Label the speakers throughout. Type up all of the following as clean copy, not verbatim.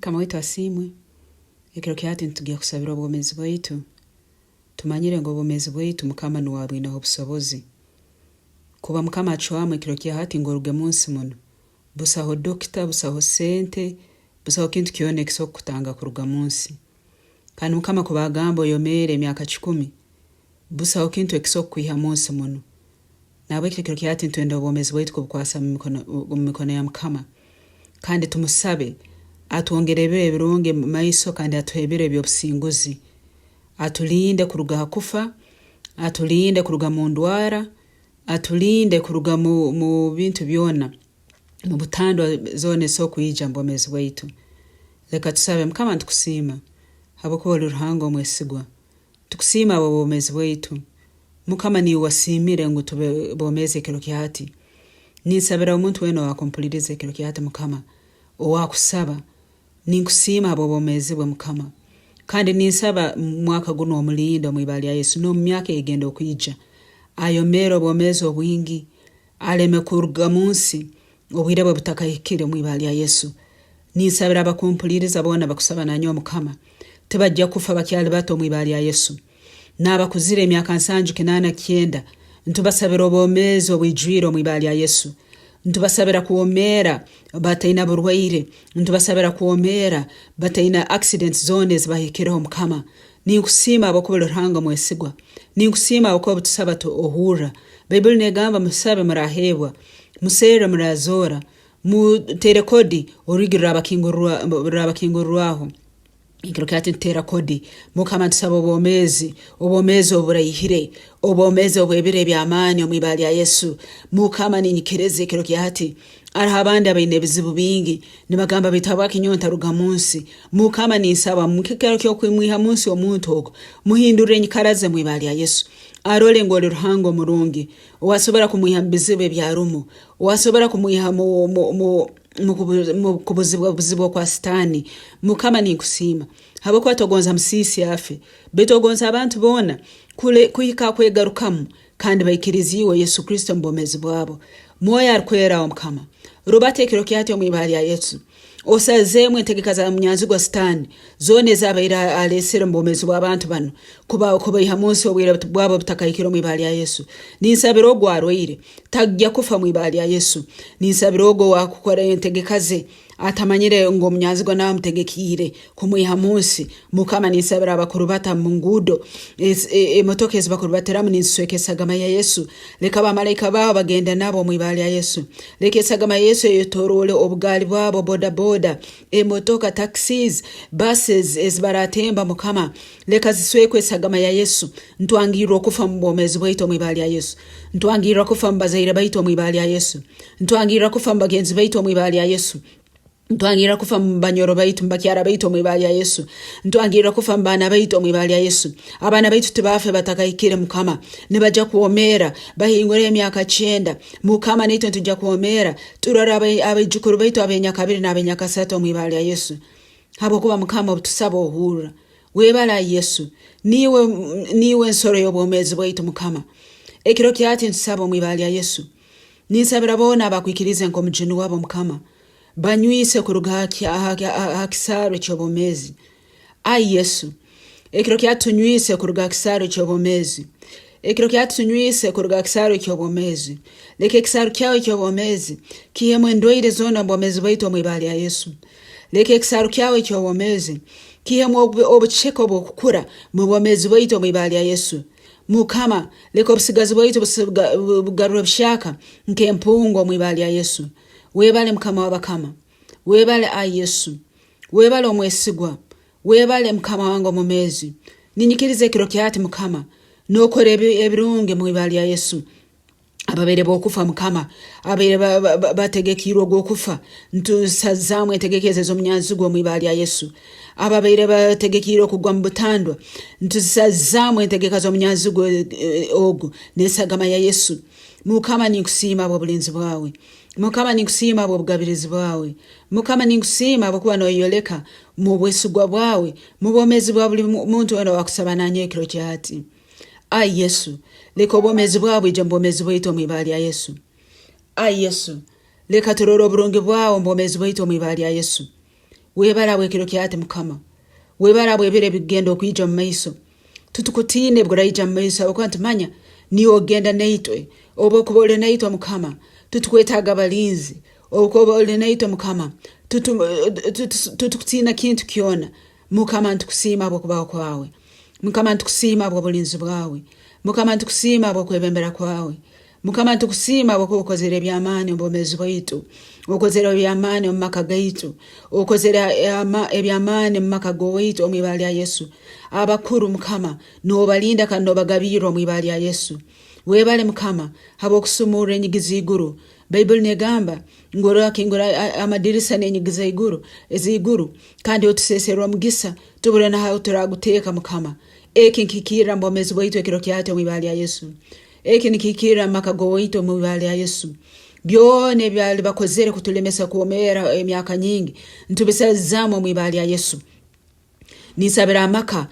Speaker 1: Mukama waitu asiimwe. Ekiro kya hati nitugya kusabira obwomeezi bwaitu. Tumanyire ngu obwomeezi bwaitu Mukama nuwe abwineho obusobozi. Kuba Mukama acwamu ekiro kya hati ngu oruge munsi munu, busaho dokita, busaho sente, busaho kintu kyona ekisobora kukutanga kuruga munsi. Kandi Mukama kuba agamba oyomeere emyaka kikumi, busaho kintu ekisobora kukwiha munsi munu. Nahabweki ekiro kya hati nitwenda obwomeezi bwaitu kubukwasa omu mikono ya Mukama kandi tumusabe atwongere ebiro ebirungi omu maiso kandi atuhe ebiro eby'obusinguzi. Atulinde kuruga ha kufa, atulinde kuruga mu ndwara, atulinde kuruga mu bintu byona, mu butandwa zoona ezisobora kwija omu bwomeezi bwaitu. Leka tusabe. Mukama nitukusiima habwokuba oli Ruhanga omwesigwa. Tukusiima habw'obwomeezi bwaitu. Mukama niiwe wasiimire ngu tube bomeezi ekiro kya hati. Ninsabira omuntu weena owaakumpuliriza ekiro kya hati Mukama, owaakusaba, ninkusiima habw'obwomeezi bwe Mukama. Kandi ninsaba mwaka gunu omulinde omu ibara lya Yesu n'omu myaka eyegenda okwija. Ayomeere obwomeezi obwingi, aleme kuruga munsi obwire bwe butakahikire omu ibara lya Yesu. Ninsabira abakumpuliiriza boona abakusaba nanyowe Mukama, tibajja kufa bakyali bato omu ibara lya Yesu. N'abakuzire emyaka nsanju, kinaana, kyenda, ntubasabira obwomeezi obwijwire omu ibara lya Yesu. Ntubasabira kwomeera bataina burwaire, ntubasabira kwomeera bataina accidents zoona ezibahikireho Mukama. Ninkusiima habwokuba oli Ruhanga omwesigwa. Ninkusiima habwokuba obutusaba ohurra. Baibuli negamba musabe muraheebwa, muserre murazoora, muteere kodi orwigi rurabakingurirwaho. Ekiro kya hati nituteera kodi. Mukama nitusaba obwomeezi, obwomeezi oburaihire, obwomeezi obw'ebiro eby'amaani omu ibara lya Yesu. Mukama ninyikiriza ekiro kya hati haroho abandi abaine ebizibu bingi nibagamba baitu habwaki nyowe ntaruga munsi. Mukama ninsaba omu kiikaro ky'okumwiha munsi omuntu ogu, muhindurre enyikara ze omu ibara lya Yesu. Arole ngu oli Ruhanga omurungi ow'asobora kumwiha mu bizibu ebi arumu, ow'asobora kumwiha mu kubuzibwa buzibwa okwa Sitaani. Mukama ninkusiima habwokuba togonza musiisi afe, baitu ogonza abantu boona kuhika ha kwegarukamu kandi baikirize iwe Yesu Kristo omu bwomeezi bwabo. Mwoyo Arukwera wa Mukama, rubata ekiro kya hati omu ibara lya Yesu. Osazeemu entegeka za munyanzigwa Sitaani zoona ezi abaire aleesere omu bwomeezi bw'abantu banu kubaiha munsi obwire bwabo butakahikire omu ibara lya Yesu. Ninsabira ogu arwaire, tagya kufa omu ibara lya Yesu. Ninsabira ogu owakukora entegeka ze atamanyire ngu omunyanzigwa nawe amutegekiire kumwiha munsi. Mukama ninsabira abakurubata mu nguudo, emotoka ezi bakurubatiramu ninzisweka esagama ya Yesu. Leka bamalaika baawe bagende nabo omu ibara lya Yesu. Leka esagama ya Yesu eyetoroole obugaali bwabo, boda boda, emotoka, taxis, buses ezi baratemba Mukama. Leka ziswekwe esagama ya Yesu. Ntwangirra okufa mu bwomeezi bwaitu omu ibara lya Yesu. Ntwangirra kufa mu bazaire baitu omu ibara lya Yesu. Ntwangirra kufa mu bagenzi baitu omu ibara lya Yesu. Ntwangirra kufa mu banyoro baitu, mu bakyara baitu omu ibara lya Yesu. Ntwangirra kufa mu baana baitu omu ibara lya Yesu. Abaana baitu tibaafe batakahikire Mukama. Nibaja kwomeera bahingureho emyaka kyenda. Mukama naitwe nitwija kwomeera turole abaijukuru baitu ab'enyakabiri n'abenyakasatu omu ibara lya Yesu. Habwokuba Mukama obutusaba ohurra. Webale ai Yesu. Niiwe, niiwe nsoro y'obwomeezi bwaitu Mukama. Ekiro kya hati nitusaba omu ibara lya Yesu. Ninsabira boona abakwikiriize nk'omujuni wabo Mukama, banywise kuruga ha kisaaru eky'obwomeezi. Ai Yesu, ekiro kya hati tunywise kuruga ha kisaaru eky'obwomeezi. Ekiro kya hati tunywise kuruga ha kisaaru eky'obwomeezi. Leka ekisaaru kyawe eky'obwomeezi kiihemu endwaire zoona omu bwomeezi bwaitu omu ibara lya Yesu. Leka ekisaaru kyawe eky'obwomeezi kiihemu obuceke obw'okukura mu bwomeezi bwaitu omu ibara lya Yesu. Mukama, leka obusigazi bwaitu bugarurwe buhyaka nk'empungu omu ibara lya Yesu. Webale Mukama w'abakama. Webale ai Yesu. Webale omwesigwa. Webale Mukama wange omumeezi. Ninyikiriza ekiro kya hati Mukama, nokora ebirungi mu ibara lya Yesu. Ababaire b'okufa Mukama, abaire bategekiirwe ogw'okufa, ntusazaamu entegeka ezo ez'omunyanzigwa omu ibara lya Yesu. Ababaire bategekiirwe okugwa mu butandwa, ntuzisazaamu entegeka z'omunyanzigwa ogu n'esagama ya Yesu. Mukama ninkusiima habw'obulinzi bwawe. Mukama ninkusiima habw'obugabirizi bwawe. Mukama ninkusiima habwokuba noyeyoleka mu bwesigwa bwawe mu bwomeezi bwa buli muntu wena owakusaba nanyowe ekiro kya hati. Ai Yesu, leka obwomeezi bwawe bwije mu bwomeezi bwaitu omu ibara lya Yesu. Ai Yesu, leka turole oburungi bwawe omu bwomeezi bwaitu omu ibara lya Yesu. Webale habw'ekiro kya hati Mukama. Webale habw'ebiro ebikugenda okwija omu maiso. Titukutiina ebikuraija omu maiso habwokuba nitumanya niiwe okugenda naitwe. Obu okuba oli naitwe Mukama, titukwetaaga balinzi. Obu okuba oli naitwe Mukama, titukutiina kintu kyona. Mukama nitukusiima habw'okubaho kwawe. Mukama nitukusiima habw'obulinzi bwawe. Mukama nitukusiima habw'okwebembera kwawe. Mukama nitukusiima habwokuba okozere eby'amaani omu bwomeezi bwaitu, okozere eby'amaani omu maka gaitu, okozere eby'amaani omu maka g'owaitu omu ibara lya Yesu. Abakuru Mukama nobalinda kandi nobagabirra omu ibara lya Yesu. Webale Mukama habw'okusumurra enyigi z'iguru. Baibuli negamba ngu orakingura amadirisa n'enyigi z'iguru ez'iguru kandi otuseserwe omugisa tubure nahu turaguteeka Mukama. Eki nkihikirra omu bwomeezi bwaitu ekiro kya hati omu ibara lya Yesu. Eki nikihikirra omu maka g'owaitu omu ibara lya Yesu. Byona ebi baali bakozere kutulemesa kwomeera emyaka nyingi, nitubisazaamu omu ibara lya Yesu. Ninsabira amaka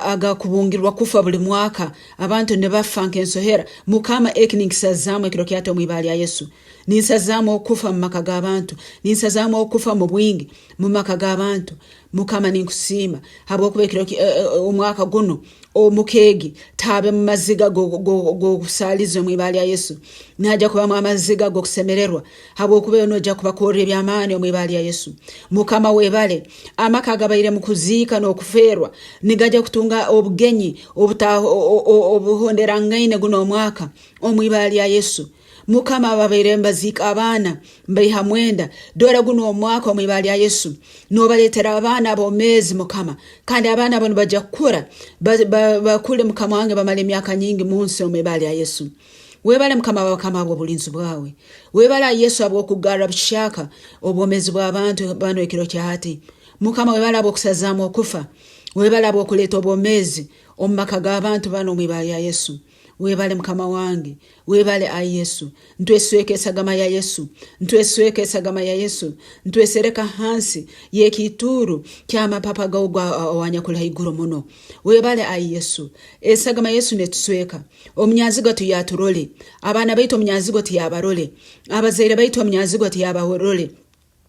Speaker 1: agakubungirwa kufa buli mwaka, abantu nibafa nk'ensohera. Mukama, eki ninkisazaamu ekiro kya hati omu ibara lya Yesu. Ninsazaamu okufa mu maka g'abantu. Ninsazaamu okufa mu bwingi mu maka g'abantu. Mukama ninkusiima habwokuba ekiro omwaka gunu omuka egi tihabemu maziga g'obusaalizi omu ibara lya Yesu. Nihaija kubamu amaziga g'okusemererwa habwokuba iwe noija kubakorra eby'amaani omu ibara lya Yesu. Mukama webale, amaka agabaire mu kuziika n'okufeerwa nigaija kutunga obugenyi obuhonderangaine guno omwaka omu ibara lya Yesu. Mukama ababaire nibaziika abaana mbaiha mwenda, dora gunu omwaka omu ibara lya Yesu nobaletera abaana abomeezi Mukama, kandi abaana abo nibaija kukura bakule Mukama wange bamale emyaka nyingi munsi omu ibara lya Yesu. Webale Mukama wabakama habw'obulinzi bwawe. Webale ai Yesu habw'okugarra buhyaka obwomeezi bw'abantu banu ekiro kya hati. Mukama webale habw'okusazaamu okufa. Webale habw'okuleeta obwomeezi omu maka g'abantu banu omu ibara lya Yesu. Webale Mukama wange, webale ai Yesu. Ntwesweka esagama ya Yesu, ntwesweka esagama ya Yesu, ntwesereka hansi y'ekiituuru ky'amapapa g'ogu owanyakuli haiguru muno. Webale ai Yesu. Esagama ya Yesu netusweka. Omunyanzigwa tiyaturole, abaana baitu omunyanzigwa tiyabarole, abazaire baitu omunyanzigwa tiyabarole.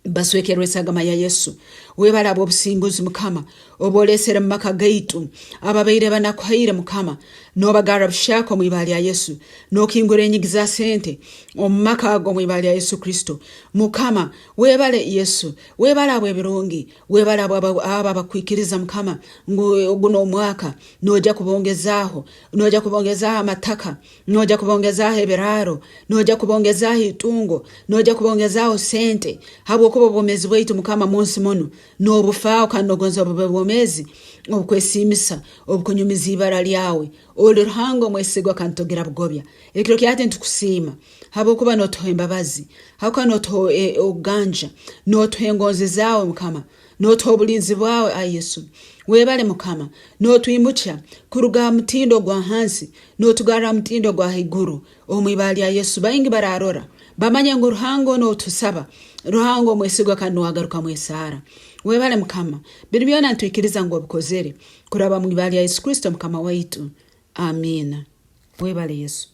Speaker 1: Baswekerwe esagama ya Yesu. Webale habw'obusinguzi Mukama obwolesere mu maka gaitu ababaire banakuhaire Mukama nobagarra buhyaka omu ibara lya Yesu nokingura enyigi za sente omu maka ago omu ibara lya Yesu Kristo. Mukama webale Yesu webale habw'ebirungi webale habwabo abo abakwikiriza Mukama ngu guno omwaka noija kubongezaaho noija kubongezaaho amataka Noija kubongezaaho ebiraaro, noija kubongezaaho itungo, noija kubongezaaho sente, habwokuba obwomeezi bwaitu Mukama munsi munu nobufaaho kandi nogonza bube bwomeezi obukwesiimisa, obukunyumiza ibara lyawe. Oli Ruhanga omwesigwa kandi togira bugobya. Ekiro kya hati nitukusiima habwokuba notuha embabazi, habwokuba notuha okuganja, notuha engonzi zaawe Mukama. Notuha obulinzi bwawe, ai Yesu. Webale Mukama. Notwimukya kuruga ha mutindo ogwa hansi notugarra ha mutindo ogwa haiguru omu ibara lya Yesu. Baingi bararora bamanye ngu Ruhanga onu outusaba, Ruhanga omwesigwa kandi nuwe agarukamu esaara. Webale Mukama. Binu byona nitwikiriza ngu obikozere kuraba mu ibara lya Yesu Kristo Mukama waitu. Amiina. Webale Yesu.